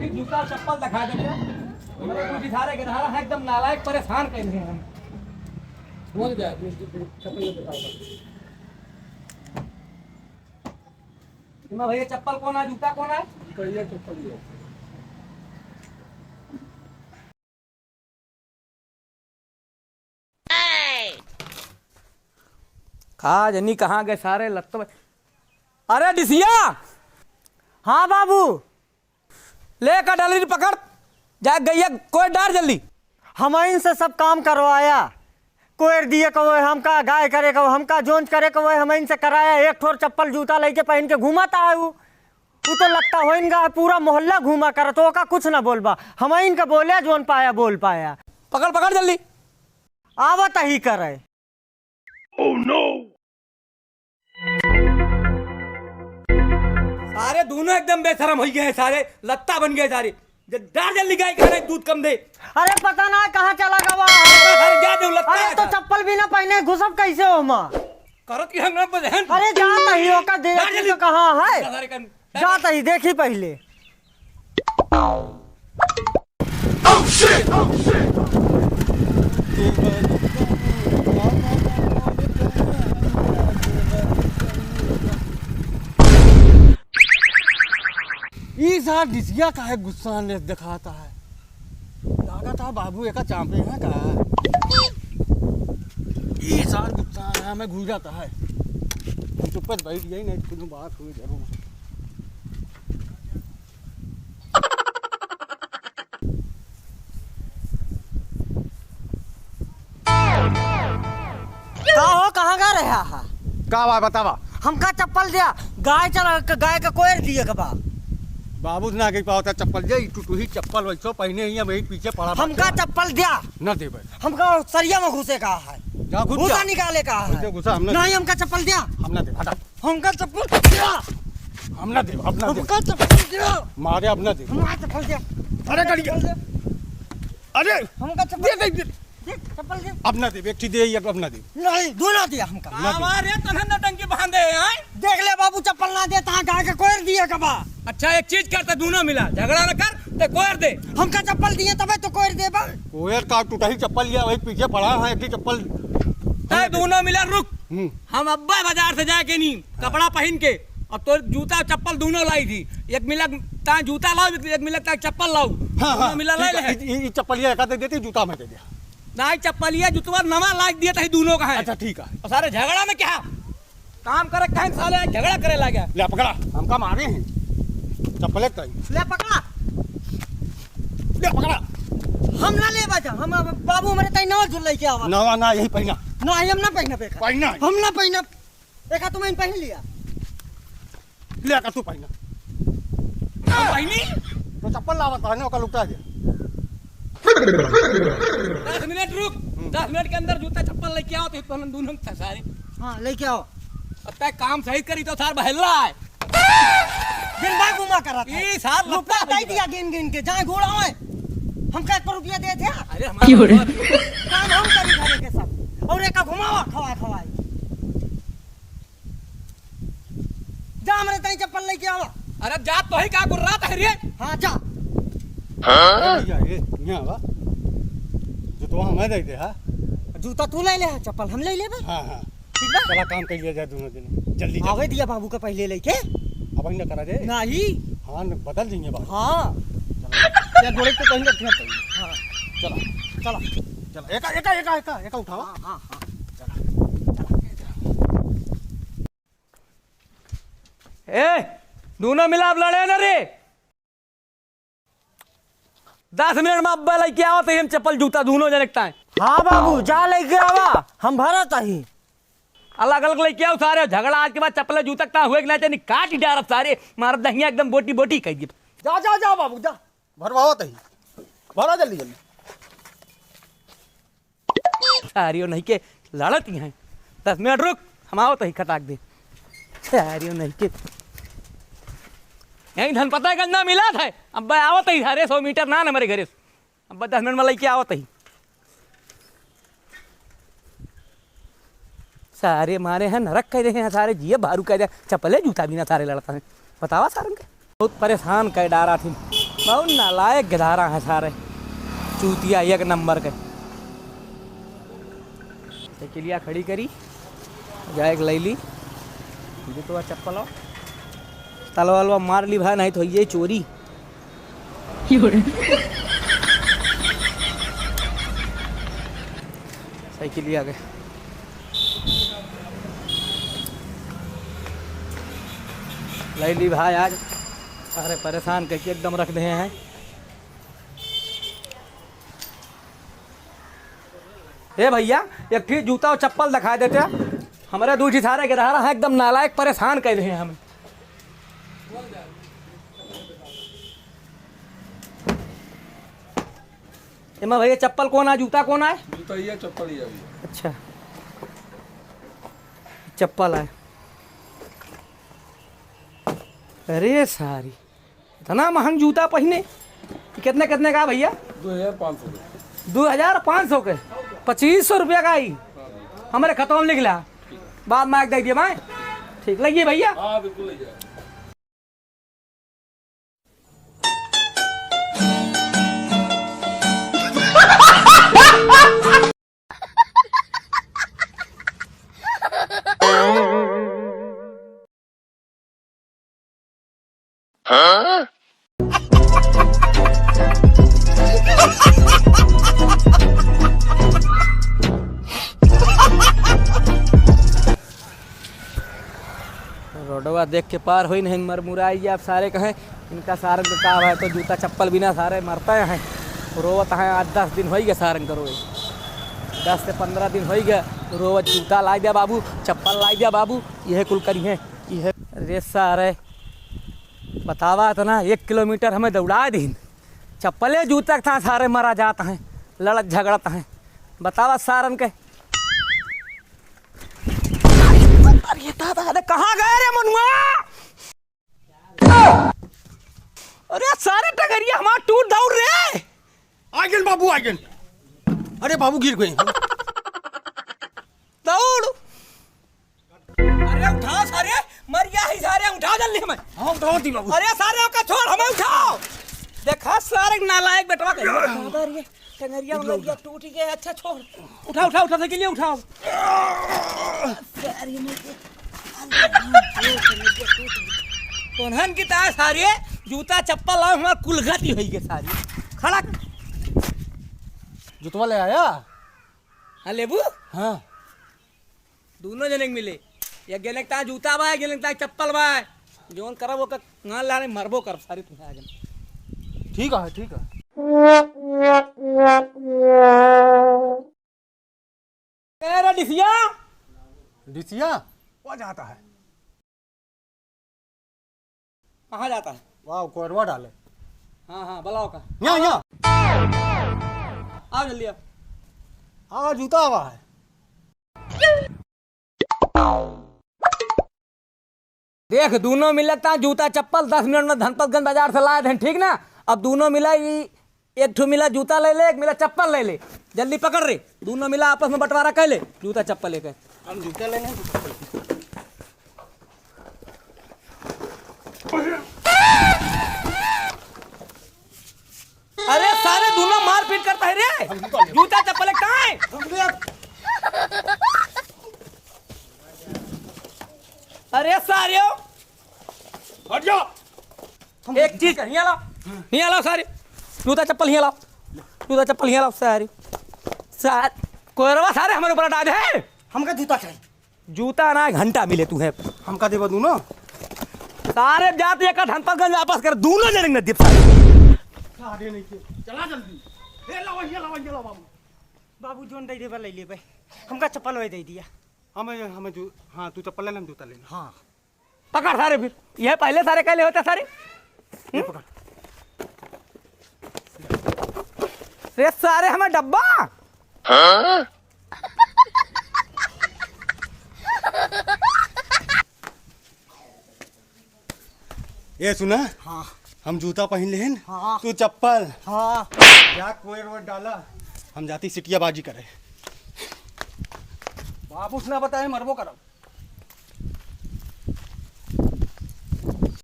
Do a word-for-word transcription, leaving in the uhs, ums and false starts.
जूता चप्पल दिखा देते हैं। हमारे कुछ सारे के धारा है, एकदम नालायक, परेशान कर रहे हैं हम। बोल जाए, चप्पल ये बताओ। इमा भैया, चप्पल कौन है, जूता कौन है? भैया, चप्पल ये। का जनी कहाँ गए सारे लत्तो। अरे डिसिया! हाँ बाबू। ले का डलरी पकड़, जा गइया कोई डार जल्दी। हमइन से सब काम करवाया, कोयर दिए का वो हमका, गाय करे का वो हमका, जोंच करे का वो हमइन से कराया। एक ठोर चप्पल जूता लइके पहिन के घूमत आए उ। उ तो लगता होइन गा पूरा मोहल्ला घूमा करत, ओका कुछ ना बोलबा। हमइन का बोले जोन पाया बोल पाया। पकड़, पकड़ जल्दी। आवत ही करे। Oh no! सारे दोनों एकदम बेशरम होइ गए, सारे लत्ता बन गए सारे। ज-, डार जल्दी गाय का नहीं, दूध कम दे। अरे पता ना कहाँ चला गवा। अरे जा दे लत्ता अरे तो ऐसा। चप्पल भी ना पहिने, घुसब कैसे हो माँ? करत की हम ना बहन। अरे जात ही ओका दे डार जल्दी। तो कहाँ है? सारे कन जात ही देखी पहिले। ई सार डिसिया काहे गुस्सा ने दिखाता है? लागत है बाबू एका चापे हैं का? ई सार गुस्सा है, हमें घूर जाता है। हम चुप पर बैठ गए, नहीं कोनो बात हुई जरूर। का हो, कहाँ गा रहा है? का बा, बतावा। हमका चप्पल दिया, गाय चरा, गाय का कोयर दिए के बा। बाबू ना कही पावता चप्पल दे, ई टुटुही चप्पल वैसो पहिने ही, वही पीछे पड़ा बा। हमका चप्पल दिया। ना देबे। हमका सरिया में घुसे का है। जा घुस घुसा जा। निकाले का है। घुसे, घुसा, हम ना नहीं, देबे। हमका चप्पल दिया। हम ना देबे, हटा। हमका चप्पल दिया। हम ना देब, अब ना देब। हमका चप्पल दिया। मारे अब ना देब। हमका चप्पल दिया। अरे, गाड़ी के। चप्पल दिया। अरे, हमका चप्पल दे, दे, दे। दे, चप्पल दे। अब ना देब, एक ठी दे, एक अब ना देब। नहीं, दोनों दिया हमका। ना देब। हमारे तनहन नटंकी बांधे हैं। देख ले बाबू, चप्पल ना दे, तहाँ गाय के कोयर दिए का बा। अच्छा, एक चीज कर, ते दोनों मिला, झगड़ा न कर, ते कोयर दे। हमका चप्पल दिए, तबे तो कोयर देबा। कोयर का टूटा ही चप्पल लिया, वही पीछे पड़ा है, एक ही चप्पल। ते दोनों मिला, रुक। हम्म। हम अब्बा बाजार से जाके नी, कपड़ा पहिन के, अब तो जूता चप्पल दोनों लाई थी। एक मिला ता जूता लाओ, एक मिला ता चप्पल लाओ। हाँ, दोनों हाँ, मिला ठीक लाई है। ले। ई, ई, ई चप्पलिया एका दे देती, जूता में दे दिया। नहीं, चप्पलिया जूतवा नवा लाग दिया था दोनों का है। अच्छा, ठीक है। और सारे झगड़ा में क्या? काम करे कहें साले, झगड़ा करे लगे। ले पकड़ा, हमका मारे हैं। चप्पले तई। ले पकड़ा। ले पकड़ा। हम ना लेबा जा, हम अब बाबू हमरे तई नवा झुल लेके आवा। नवा ना, यही पहिना। ना, हम ना पहिना बेकार। पहिना। हम ना पहिना। एका तुम इन पहिन लिया। ले का तू पहिना। हम पहिनी? तो चप्पल लावा, पहिने ओका लुटा दे। दस मिनट रुक। हम्म। दस मिनट के अंदर जूता चप्पल लेके आओ तो हम दोनों सारे। हाँ, लेके आओ। अब तक काम सही करी तो सार बहल्ला है। दिन भर घुमा करत है। ई सार लुटा लुटा दे दिया गिन गिन के, जाए घोड़ा होए। हमका एक रुपया दे दे। अरे हमारा क्यों रे? काम हम करी घरे के सब। और एका घुमावा खवा खवाई। जा हमरे ताई चप्पल लेके आवा। अरे जा तो ही का गुर्रात है रे? हाँ जा। हाँ? ए भैया, ए, यहाँ आवा। जूतवा हमें दे दे, हाँ? जूता तू ले ले, हाँ, चप्पल हम ले लेबे। हाँ, हाँ। ठीक बा? चला काम कर लिया जाए दोनों जने। जल्दी, जल्दी। आवे दिया बाबू का पहिले लेके। अब ही ना करा दे। नहीं। हाँ, न, बदल देंगे बाबू। हाँ। चला। या जोड़े को कहीं रखना चाहिए। हाँ। चला। चला। चला। एका, एका, एका, एका, एका उठावा। हाँ, हाँ, हाँ। चला। चला। ए, दोनों मिला अब लड़े ना रे। दस मिनट में अब्बा लेके आओ तो हम चप्पल जूता दोनों जने के ताए। हाँ बाबू, जा लेके आवा, हम भरत ही। अलग अलग लेके आओ सारे, झगड़ा आज के बाद चप्पल जूता का हुए कि ना, चाहे काट ही डारब सारे, मारब दहिया एकदम बोटी बोटी कह दिए। जा, जा, जा बाबू, जा, भरवाओ तही, भरा जल्दी जल्दी। सारियो नहीं के लड़त ही हैं। दस मिनट रुक, हम आओ तही खटाक दे। सारियो नहीं के यहीं धन पता है गंदा मिला था। अब आवत ही सारे सौ मीटर ना हमारे घरे। अब दस मिनट में लेके आवत ही। सारे मारे हैं, नरक कह रहे हैं सारे, जिए भारू कह रहे हैं, चप्पले जूता भी ना सारे लड़ता है। बतावा सारन के। बहुत परेशान कर डारा थी। बहुत नालायक गिधारा है सारे, चूतिया एक नंबर के। साइकिलिया खड़ी करी, जाए के लैली, जूतवा चप्पल हो, तलवा अलवा मार ली भाई, नहीं तो होइए चोरी। साइकिलिया के लैली भाई आज, अरे परेशान करके एकदम रख दे हैं। ए भैया, एक ठी जूता और चप्पल दिखाई देते। हमरे दू ठी सारे गिधारा हैं, एकदम नालायक, परेशान कर रहे हैं हमें। एमा भैया चप्पल कौन है, जूता कौन है? जूता ही है, चप्पल ही है भैया। अच्छा, चप्पल है। अरे सारी, इतना महंग जूता पहिने, कितने, कितने का भैया? दो हजार पाँच सौ के। दो हजार पाँच सौ के? पच्चीस सौ रुपया का आई। हमरे खतवा में लिख ला, बाद में आके दे दिए भाई। ठीक लगी भैया? हाँ, बिल्कुल ले जाए। रोडवा देख के पार होई नहीं, मरमुराई जाब सारे कहें। इनका सारन के का है, तो जूता चप्पल बिना सारे मरते हैं। रोवत हैं, आज दस दिन होई गए सारन के रोए। दस से पन्द्रह दिन होई गए रोवत, जूता लाई दिया बाबू, चप्पल लाई दिया बाबू, यह कुल करी हैं। यह रे सारे, बतावा तो ना, एक किलोमीटर हमें दौड़ा दीन, चप्पले जूता के सारे मरा जात हैं, लड़त झगड़त हैं। बतावा सारन के। अरे दादा, अरे कहाँ गए रे मनुआ? अरे सारे टगरिया हमार टूट दौड़ रे। आ गेल बाबू, आ गेल। अरे बाबू गिर गए। दौड़। अरे उठाओ सारे, मर गया ही सारे, उठाओ जल्दी हमें। हाँ, उठाओ दी बाबू। अरे सारे ओका छोड़, हमें उठाओ। देखा सारे नालायक बेटवा के। दादा रे, टंगरिया उंगरिया टूट गए। अच्छा छोड़। उठाओ, उठाओ, उठा, साइकिलिया उठाओ। सारे में के, तोन्हन की तार सारे, जूता चप्पल लाओ, हमार कुल गति होई गए सारे। खड़ा। जूतवा ले आया? हाँ, लेबू? हाँ। दोनों जने के मिले। एक जने के तार जूता बा, एक जने के तार चप्पल बा। जौन करब ओकर ना लाने मरबो करब सारे तुम्हें आज। ठीक है, ठीक है। ए रे डिसिया। डिसिया? वो जाता है। कहाँ जाता है? वाह, कोरवा डाले। हाँ, हाँ, बुलाओ का। यहाँ, यहाँ। आओ जल्दी आओ। हाँ, जूता आवा है। देख, दोनों मिलत ता जूता चप्पल दस मिनट में धनपतगंज बाजार से लाए थे, ठीक ना? अब दोनों मिला, ई एक ठो मिला जूता ले ले, एक मिला चप्पल ले ले। जल्दी पकड़ रे, दोनों मिला आपस में बंटवारा कर ले जूता चप्पल लेके। हम जूता लेने हैं, तू चप्पल। अरे सारे दोनों मारपीट करता है रे। हम जूता ले। जूता चप्पल एक कहाँ है? हम ले। अरे सारे, हट जा। एक चीज कर, हियाँ लाओ, हियाँ लाओ सारे, जूता चप्पल हियाँ लाओ, जूता चप्पल हियाँ लाओ सारे। सार-, कोयरवा सारे हमारे ऊपर डाल दे। हमका जूता चाहिए। जूता ना, घंटा मिले तू है। हमका देबा दोनों? सारे जात एक धनपतगंज वापस कर, दोनों जने न दीप सारे। सारे नहीं के। चला जल्दी। ए, लावा, ये लावा, ये लावा बाबू। बाबू जोन दे देबा, ले लेबे। हमका चप्पल वही दे दिया। हमें, हमें जू-, हाँ, तू चप्पल ले ले, हम जूता ले ले। हाँ। पकड़ सारे फिर। यह पहले सारे कहले होते सारे। ये हम्म? पकड़। रे सारे हमें डब्बा। हाँ? ए सुना, हाँ। हम जूता पहिन लेहन, हाँ। तू चप्पल। हाँ। जा कोयर वोर डाला, हम जाती सिटियाबाजी करे। बाबू से ना बताए, मरबो करब।